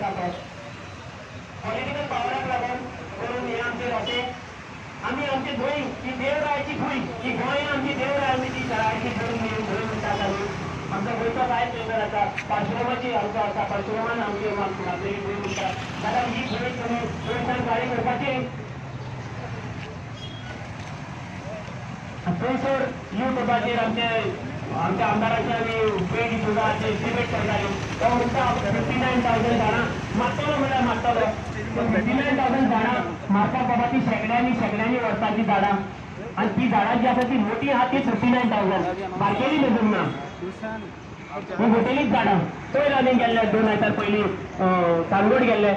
आसा तो पॉलिटिकल पावराक लागून करून हे आमचे अशें आमी आमची भूंय ही देवरायाची भूंय, ही गोंय आमची देवराय, आमी ती रायाची भूंय भूंय म्हणटात आमी. आमचो गोंयचो कांयच थंयसर आसा, परशुरामाची आमचो आसा, परशुरामान आमची मातलेली भूंय म्हणटात. जाल्यार ही भूंय तुमी गोंयच्यान काळी करपाची. थंयसर युट्यूबाचेर आमचे आमच्या आमदाराचे आमी पेड सुद्दां डिबेट करताली. तो म्हणटा 59,000 झाडां मारतलो म्हणल्यार मारतलो. 59,000 झाडां मारपाक बाबा ती शेंकड्यांनी शेंकड्यांनी वर्सांची झाडां, आनी ती झाडां जी आसा ती मोठी आहा ती 59,000, बारकेली मेजूंक ना, ही मोठेलीच झाडां. पयर आमी गेल्ले 2 आयतार पयलीं सांगोड गेल्ले,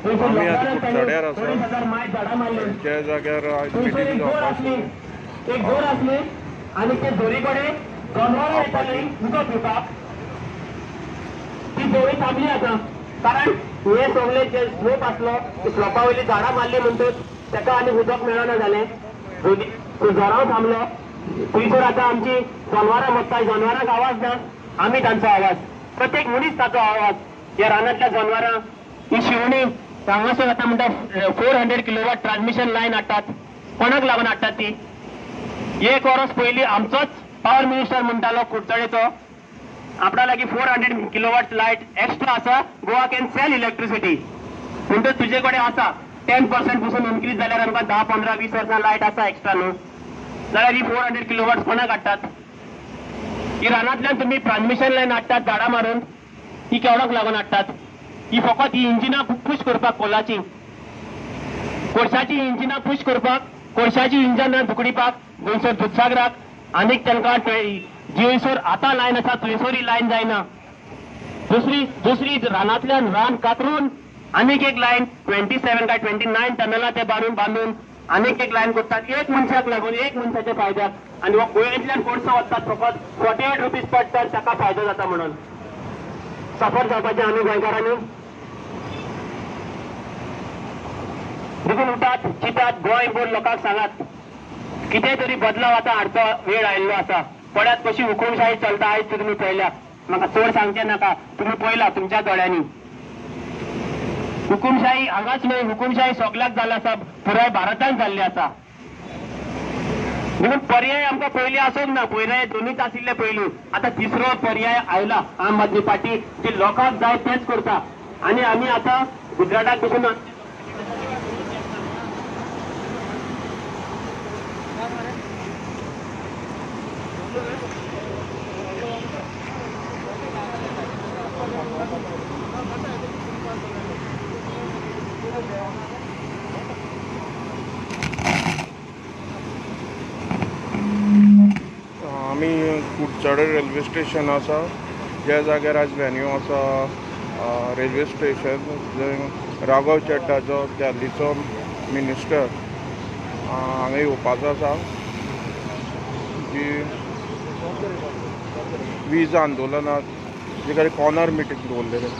थंयसर लोकांक तांणी 2,500 माय झाडां मारली. त्या जाग्यार थंयसर एक जोर आसली, एक जोर आसली आनी ते जोरी कडेन जनावरां येतालीं उदक पिवपाक. ती जोरी थांबली आतां, कारण हे सगळे जे स्लोप आसलो ते स्लोपा वयली झाडां मारली म्हणटकच ताका आनी उदक मेळना जालें, झराव थांबलो. थंयसर आतां आमची जनवरां मरता, जनवरांक आवाज ना, आमी तांचो आवाज, प्रत्येक मनीस ताचो आवाज. ह्या रानांतल्या जनवरां ही शिवणी हांगासर आतां म्हणटा 400 किलोवॉट ट्रान्समिशन लायन हाडटात, कोणाक लागून हाडटात ती? एक वर्स पयलीं आमचोच पावर मिनिस्टर म्हणटालो कुडचडेचो, आपणा लागीं 400 किलोवॉट लायट एक्स्ट्रा आसा, गोवा can sell electricity. म्हणटच तुजे कडेन आसा 10% पसून इन्क्रीज जाल्यार आमकां 10, 15, 20 वर्सां लायट आसा एक्स्ट्रा न्हू, जाल्यार ही 400 किलोवॉट कोणाक हाडटात? ही रानांतल्यान तुमी ट्रान्समिशन लायन हाडटात झाडां मारून, ही केवडाक लागून हाडटात? ही फकत ही इंजिनां पूश करपाक, कोलाची कोळशाची इंजिनां पूश करपाक, कोळशाची इंजनां धुकडिपाक गोंयसर दुदसागराक आनीक तांकां जियसर आतां लायन आसा थंयसर ही लायन जायना. दुसरी दुसरी रानांतल्यान रान कातरून आनीक एक लायन 27 काय 29 टनलां ते बांदून बांदून आनीक एक लायन करतात, एक मनशाक लागून, एक मनशाच्या फायद्याक. आनी हो गोंयांतल्यान कोळसो वतात फकत 48 रुपीज पर टन, ताका फायदो जाता म्हणून सफर जावपाचें आमी गोंयकारांनी. देखून उठात, चिंतात, गोंयभर लोकांक सांगात कितें तरी बदलाव आतां हाडचो वेळ आयिल्लो आसा. पळयात कशी हुकुमशाही चलता आयज तुमी पळयल्या, म्हाका चड सांगचें नाका, तुमी पळयला तुमच्या दोळ्यांनी. हुकुमशाही हांगाच न्हय, हुकुमशाही सगल्याक जाल्ली आसा, पुराय भारतांत जाल्ली आसा. म्हणून पर्याय आमकां पयलीं आसूंक ना, पर्याय दोनूच आशिल्ले पयलीं, आतां तिसरो पर्याय आयला आम आदमी पार्टी, जी लोकांक जाय तेंच करता. आनी आमी आतां गुजराताक बसून आमी कुडचडे रेल्वे स्टेशन आसा, ज्या जाग्यार आज व्हेन्यू आसा रेल्वे स्टेशन, जंय राघव चड्डाचो दिल्लीचो मिनिस्टर हांगा येवपाचो आसा, जी वीज आंदोलनाक जे कडेन कॉर्नर मिटींग दवरलेलें.